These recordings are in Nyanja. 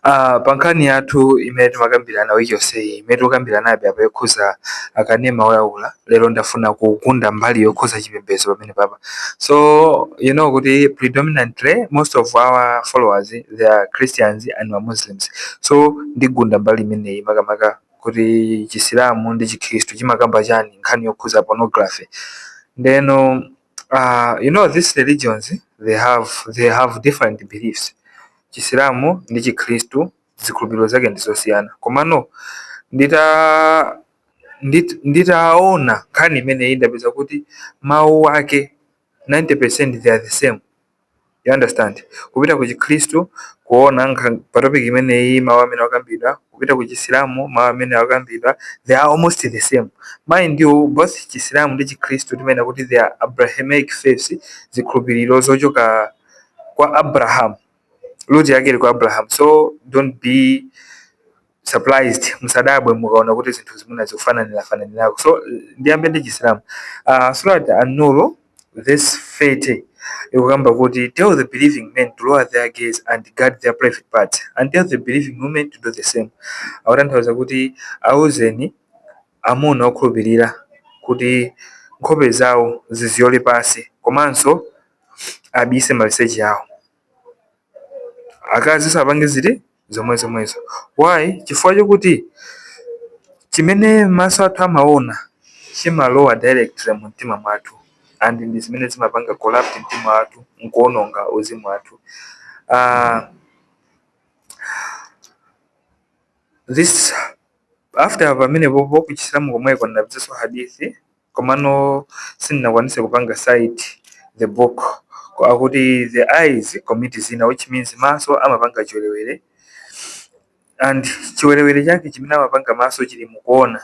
Pa nkhani yathu imene timakambirana wiki yonseyi, imene tikukambiranabe apa, yokhuza akanema oyawula, lero ndafuna kugunda mbali yokhuza chipembedzo pamene papa. So you know kuti predominantly most of our followers, they are Christians and Muslims, so ndigunda mbali imeneyi, makamaka kuti Chisilamu ndi Chikhristu chimakamba chani nkhani yokhuza pornography. Ndeno you know these religions, they have different beliefs. Chisilamu ndi Chikhristu zikhulupiriro zake ndi zosiyana, komano nditaona nkhani imeneyi, ndapeza kuti mawu ake 90% they are the same, you understand? Kupita ku Chikhristu kuona pa topic imeneyi, mawu amene akambidwa, kupita ku Chisilamu, mawu amene akambidwa, they are almost the same. Mind you, both Chisilamu ndi Chikhristu timene kuti they are Abrahamic faiths, zikhulupiriro zochoka kwa Abraham, root yake ili kwa Abraham. So don't be surprised, musadabwe mukaona kuti zinthu zimene zikufananira fananirako. So ndiyambe ndi Chisilamu. Surat An-Nur verse 30 ikukamba kuti, "Tell the believing men to lower their gaze and guard their private parts, and tell the believing women to do the same." Akutanthauza kuti auzeni amuna okhulupirira kuti nkhope zawo ziziyole pasi komanso abise maliseche awo. Akazi sapange ziti zomwe zomwezo. Why? Chifukwa chokuti chimene maso athu amaona chimalowa directly mu mtima mwathu, and ndi zimene zimapanga corrupt mtima wathu nkuononga uzimu wathu. This after pamene popo kuchisilamu komweko ndinapezanso hadithi, komano sindinakwanise kupanga cite the book. Akuti the eyes commit zina, which means maso amapanga chiwerewere, and chiwerewere chake chimene amapanga maso chili mukuona,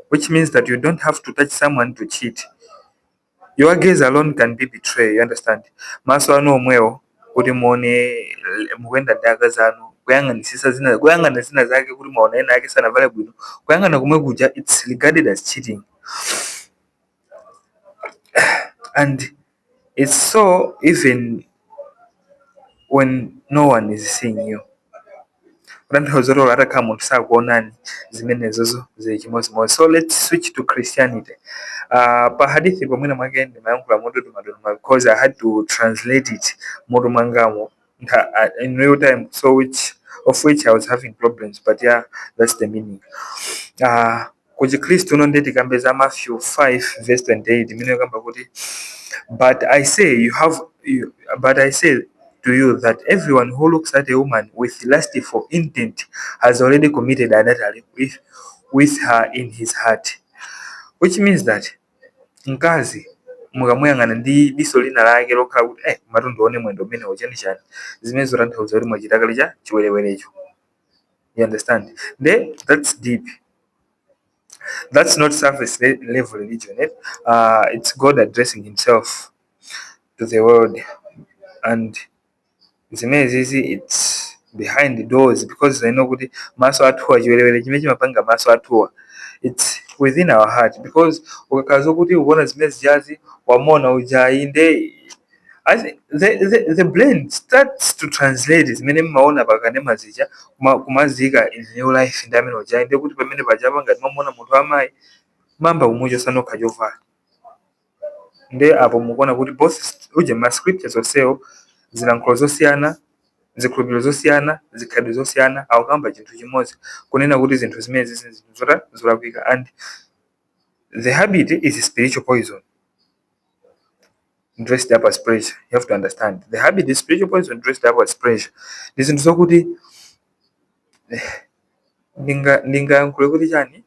which means that you don't have to touch someone to cheat. Your gaze alone can be betray, you understand? Maso anu omwewo, kuti muone mukuyenda ndi akazi anu, kuyang'anisisa zina, kuyang'ana zina zake, kuti mwaona ena ake sanavale bwino, kuyang'ana komwe kuja, it's regarded as cheating. And it's so even when no one is seeing you. Kutanthauza kuti atakhala munthu sakuonani, zimenezozo zili chimodzimodzi. So let's switch to Christianity. Pa hadithi pomwena mwake ndimayankhula mododomadodoma because I had to translate it mutu mwangamo in real time, so which of which I was having problems, but yeah, that's the meaning. Ku Chikhristu uno ndeti tikambe za Matthew 5 verse 28, imene ikamba kuti, "But I say to you that everyone who looks at a woman with lustful intent has already committed adultery with her in his heart," which means that mkazi mukamuyang'ana ndi diso lina lake lokhala kuti matu ndione mwendo umene uchani chani, zimene zotanthauza kuti mwachita kale cha chiwerewerecho, you understand? Nde that's deep. That's not surface level religion, eh? It's God addressing himself to the world, and zimene zizi, it's behind the doors, because I know kuti maso athuwa, chiwerewere chimene chimapanga maso athuwa, it's within our heart, because ukakhala kuti ukuona zimene zijazi, wamona ujayi, nde I think the brain starts to translate zimene mmaona pakanema zija kumazika in real life ndi amene ujayi. Ndi kuti pamene pajapa ngati mwamuona munthu amayi, mamba kumuchosa nokha chovala. Nde apo mukuona kuti both uje ma scriptures onsewo, zilankhulo zosiyana, zikhulupiriro zosiyana, zikhalidwe zosiyana, akukamba chinthu chimodzi, kunena kuti zinthu zimene zizi zinthu zolakwika, and the habit is spiritual poison dressed up as pleasure. You have to understand, the habit is spiritual poison dressed up as pleasure. Ndi zinthu zokuti ndingayankhule kuti chani,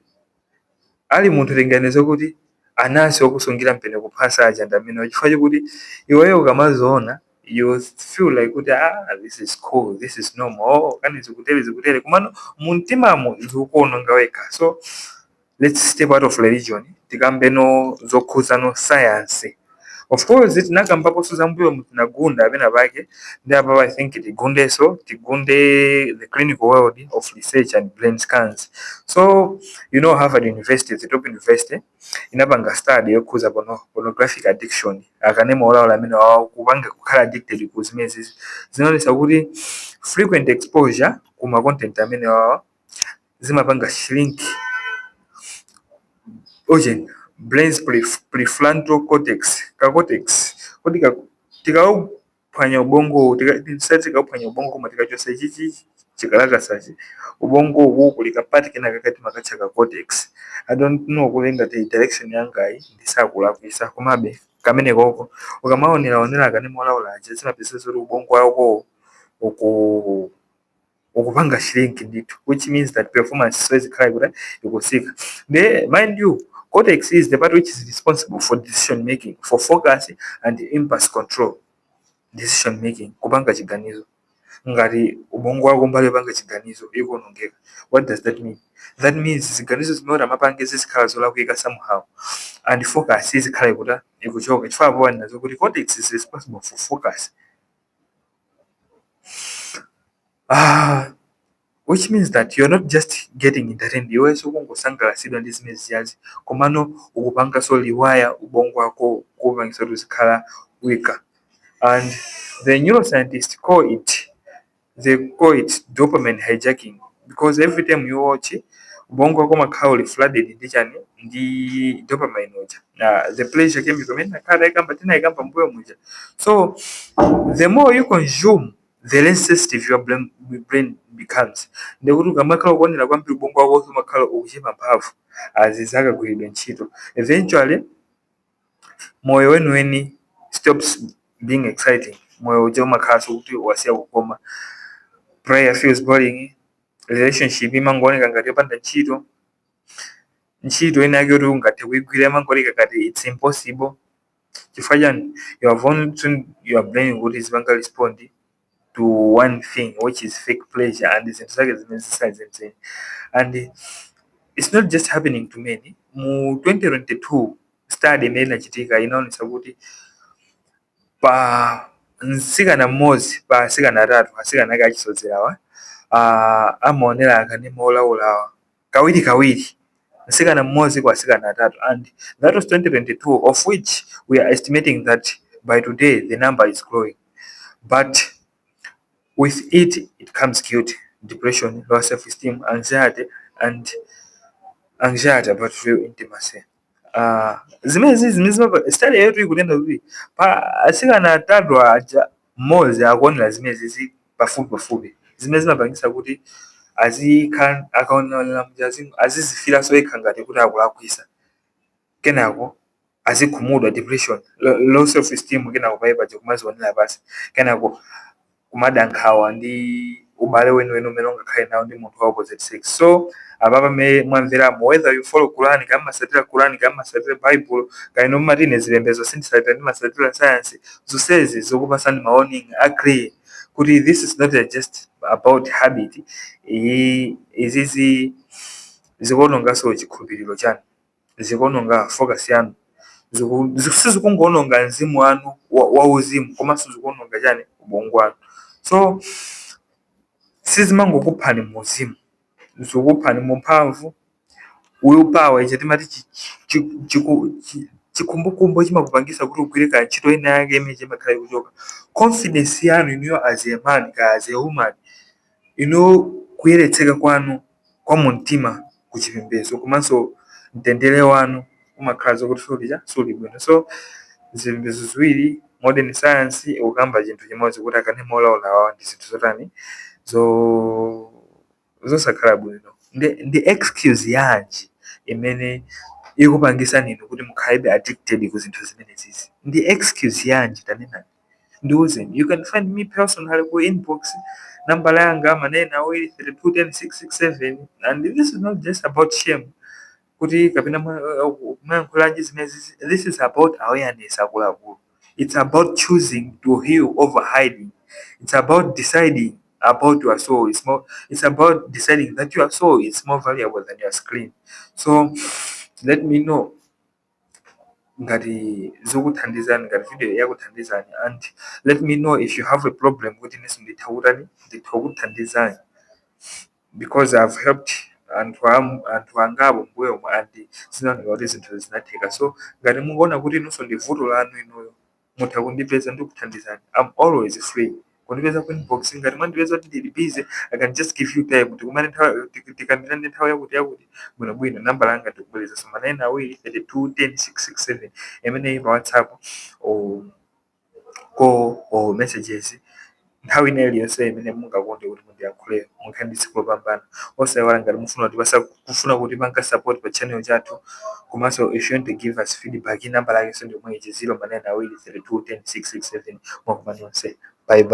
ali munthu tinganize kuti anansi okusungira mpeni kuphasa aja ndi amene, chifukwa chokuti iweyo ukamaziona, you feel like kuti, "Ah, this is cool, this is normal, oh, kani zikutere zikutere," komano mumtimamo zikukuononga wekha. So let's step out of religion, tikambeno zokhuzano science. Of course tinakambaponso zambuyo, tinagunda apena pake ndi apapo. I think tigundeso, tigunde the clinical world of research and brain scans. So you know Harvard University, the top university, inapanga study yokhuza pornographic addiction, akanema olaula amene wawa, kupanga kukhala addicted ku zimenezi. Zinaonesa kuti frequent exposure kuma content amene wawa zimapanga shrink ochen brain's prefrontal cortex, ka cortex. Kodi tikauphwanya ubongo, tisati tikauphwanya ubongo, koma tikachosa ichichi chikalakasachi, ubongo uku kuli ka part kena kakati makatcha ka cortex. I don't know kuti ngati direction yangayi ndisakulakwisa, komabe kamene koko ukamaoneraonera akanema olaula aja, zimapeza zoti ubongo wako ukupanga shrink ndithu, which means that performance so izikhala ikuti ikusika. The mind you, cortex is the part which is responsible for decision making, for focus and impulse control. Decision making, kupanga chiganizo. Ngati ubongo wako mbali yopanga chiganizo ikuonongeka, what does that mean? That means ziganizo zimene amapange zizikhala zolakwika somehow, and focus izikhala ikuta ikuchoka, chifukwa apo nazo kuti cortex is responsible for focus. Ah, which means that you're not just getting entertained, iwenso kungosangalasidwa ndi zimene ziyazi, komano ukupanganso rewire ubongo wako, kupangisa kuti uzikhala weaker. And the neuroscientists call it, they call it dopamine hijacking, because every time you watch, ubongo wako umakhala uli flooded ndi chani? Ndi dopamine uja, the pleasure chemical imene nakhala ikamba, tinayikamba mbuyo muja. So the more you consume, the less sensitive your brain becomes. Ndikuti ukamakhala ukuonera kwambiri, ubongo wako umakhala ukuchepa mphamvu azizakagwiridwa ntchito. Eventually moyo weniweni stops being exciting. Moyo uja umakhalanso kuti wasiya kukoma. Prayer feels boring, relationship imangooneka ngati yopanda ntchito, ntchito ina yake kuti ungathe kuyigwira imangooneka ngati it's impossible. Chifukwa chani? You have only trained your brain kuti izipanga respond to one thing, which is fake pleasure, and zinthu zake zimene zisali zenizeni. And it's not just happening to many. Mu 2022 study imene inachitika inaonesa kuti pa mtsikana mmodzi pa atsikana atatu, atsikana ake achisodzerawa, amaonera akanema olaulawa kawiri kawiri, mtsikana mmodzi kwa atsikana atatu. And that was 2022, of which we are estimating that by today the number is growing. But with it, it comes guilt, depression, low self-esteem, anxiety and anxiety about real intimacy. Zimene zimapa study yetu ikunena kuti pa atsikana atatu aja, mmodzi akuonera zimenezi pafupi pafupi, zimene zimapangisa kuti azikhala akaonera muja azizifiranso yekha ngati kuti akulakwisa, kenako azikhumudwa, depression, low self esteem, kenako paipa paja kumazionera pasi, kenako kumada nkhawa ndi ubale weniweni umene ungakhale nawo ndi munthu wa opposite sex. So apa pamene mwamveramo, whether you follow Quran, kaya mmasatira Quran, kaya mmasatira Bible, kaya ino mmati ine zipembedzo sindisatira, ndimasatira science, zonsezi zikupasani ma warning a clear kuti this is not just about habit. Iyi izizi zikuononganso chikhulupiriro chanu, zikuononga focus yanu, sizikungoononga mzimu wanu wa uzimu, komanso zikuononga chani? Ubongo wanu. So sizimangokuphani muuzimu, zikukuphani mu mphamvu, willpower ija timati chikhumbokhumbo chimakupangisa kuti ugwire ka ntchito ina yake imene chimakhala ikuchoka. Confidence yanu inuyo as a man ka as a woman, inuyo kuyeretseka kwanu kwa mumtima kuchipembedzo komanso mtendere wanu umakhala zokuti suli suli bwino. So zipembedzo ziwiri, modern science, ikukamba chinthu chimodzi kuti akanema olaulawa ndi zinthu zotani? Zo zosakhala bwino. Ndi excuse yanji imene ikupangisani inu kuti mukhalebe addicted ku zinthu zimenezizi? Ndi excuse yanji? Tanenani, ndiuzeni. You can find me personally ku inbox, nambala yanga 9 2 32 10 667. And this is not just about shame kuti kapena mwayankhulanji zimenezi. This is about awareness, akuluakulu. It's about choosing to heal over hiding. It's about deciding about your soul. It's about deciding that your soul is more valuable than your screen. So let me know. Ngati zikuthandizani, ngati video yakuthandizani, and let me know if you have a problem kuti inenso nditha kutani, nditha kukuthandizani, because I've helped anthu angapo mbuyomu and zinaoneka kuti zinthu zinatheka. So ngati mukuona kuti inunso ndi vuto lanu inuyo, mutha kundipeza, ndikuthandizani. I'm always free kundipeza ku inbox. Ngati mwandipeza kuti ndili busy, I can just give you time, tikumane nthawi, tikambirane nthawi yakuti yakuti bwinobwino. Namba langa ndikubwereza: 9 2 32 10 667. Imeneyi pa WhatsApp or call or messages, nthawi ina iliyonse imene mungakonde kuti mundiyankhule. Mukhale ndi tsiku lopambana. Osayiwala, ngati mufuna kutipasa, kufuna kutipanga support pa channel chathu, komanso if you want to give us feedback, namba lake ndi yomweyi, 0 9 2 32 10 667. Mwakoma nonse.